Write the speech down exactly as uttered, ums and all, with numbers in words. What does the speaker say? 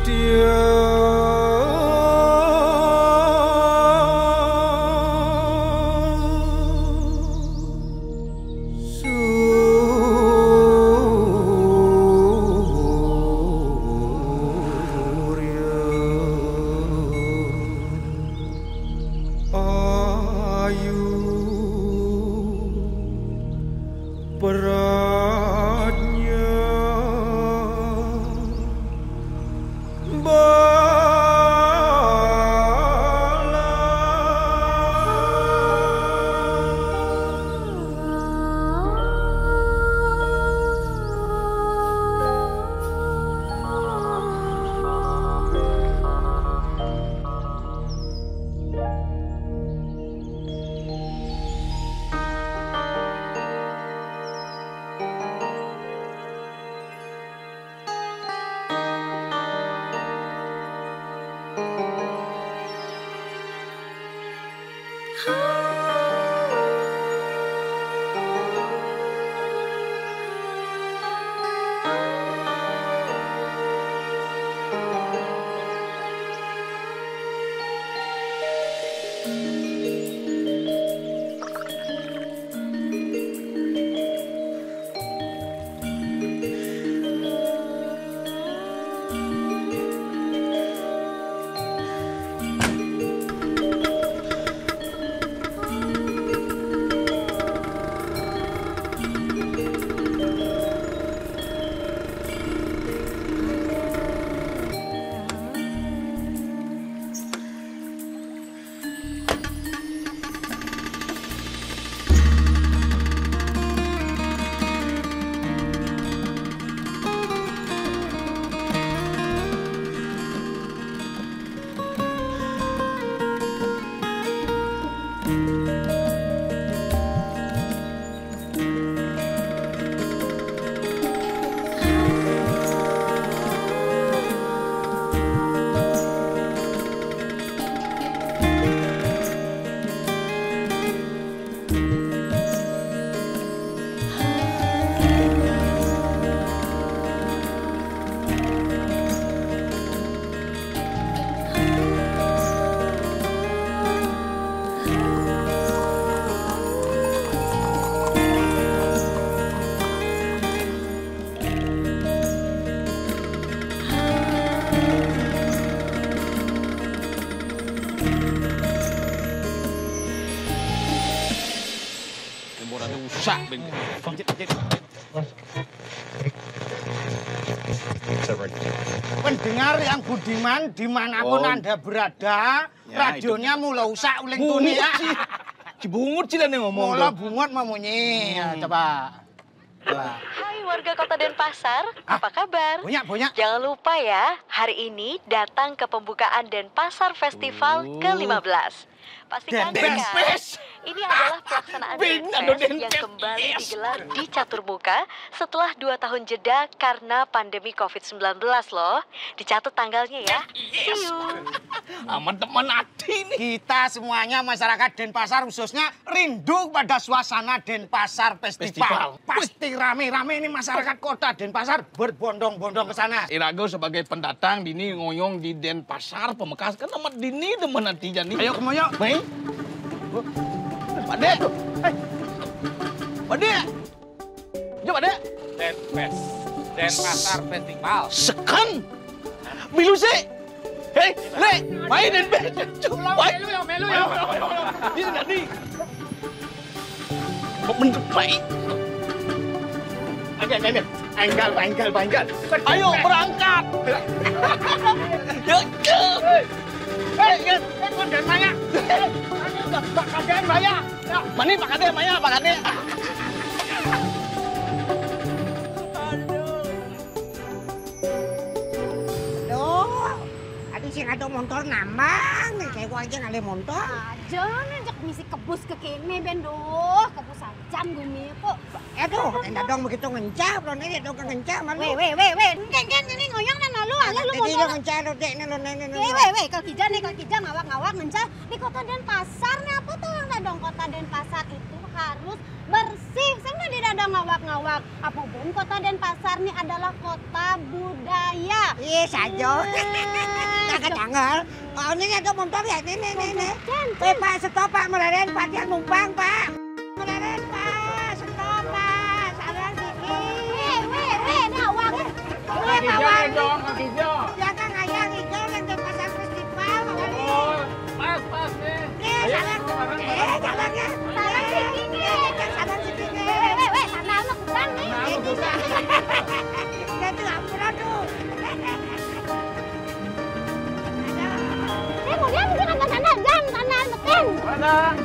Dia Surya Ayu Pradnya Bala. Yang mau ada rusak, Ben. Pendengar yang budiman, dimanapun Anda berada, ya, radionya mula usak uling tuni ya. Bungut sih, bungut sih lah nih ngomong. Mula bungut mamunyi. Ya, coba. Hai warga Kota Denpasar, apa kabar? Banyak, banyak. Jangan lupa ya, hari ini datang ke pembukaan Denpasar Festival ke lima belas. Pastikan ya, ini adalah pelaksanaan Denpasar yang kembali digelar di Catur Muka setelah dua tahun jeda karena pandemi covid sembilan belas loh. Dicatat tanggalnya ya. See you. Aman teman hati nih. Kita semuanya masyarakat Denpasar khususnya rindu pada suasana Denpasar Festival. Festival. Pasti rame-rame ini masyarakat kota Denpasar berbondong-bondong ke sana. Irago sebagai pendatang, dini ngoyong di Denpasar, Pamekasan, kan nama dini demen hati jani. Ayo, kemoyo. Baik. Pak Dek. Pak Dek. Coba, Dek. Denpes. Denpasar Festival. Sekan. Milu sih. Hei, Lek, main Denpes. Melu ya, melu ya. Ini tadi. Mendepai. Oke, oke, oke. Enggal, enggal, enggal. Ayo berangkat. Ya, ya. Hei, hei, hei, konden maya. Pak Kaden maya. Mana Pak Kaden maya, Pak Kaden. Aduh, tadi sing ada motor nambang nih, kayak gua aja ngalih motor. Aja nih, jak misi kebus ke kene, Ben, duh, kebus jam gue kok. Aduh, tenda dong begitu ngencah, bro, ini dong ngencah malu. Weh, weh, weh, weh. Engke, engke, ini ngoyong nang lalu, alah lu Jadi ngoyong. Lo ngencah, lo dek, ini lo, ini, ini. Weh, weh, weh, kaki jan, kaki jan, ngawak-ngawak, ngencah. Di kota Denpasar nih, apa tuh yang dadong kota Denpasar itu harus bersih. Sing tadi dadong ngawak-ngawak. Apa pun kota Denpasar nih adalah kota budaya. Iya, saja. Nah, Kagak tanggal. Oh, ini ada motor ya, ini, ini, ini, ini. Jan, Eh, Pak, stop, Pak. Meleren, Pak, dia numpang, Pak. Meleren, Pak. Stop, Pak. Salah dikit. Weh, weh, weh, ini awak. Weh, Hijau Mawar. nih dong, hijau. Ya, kan, ayah hijau yang Denpasar Festival, Mawar. Oh, pas, pas nih. Eh, salah. Eh, salah ya. Salah sini, nih. Eh, salah sini, nih. Weh, weh, weh, weh, sana lu kurang nih. Nah, lu bukan. Dia tuh ampun, aduh. Eh, mau dia mungkin apa sana, jan, sana, metin. Padang.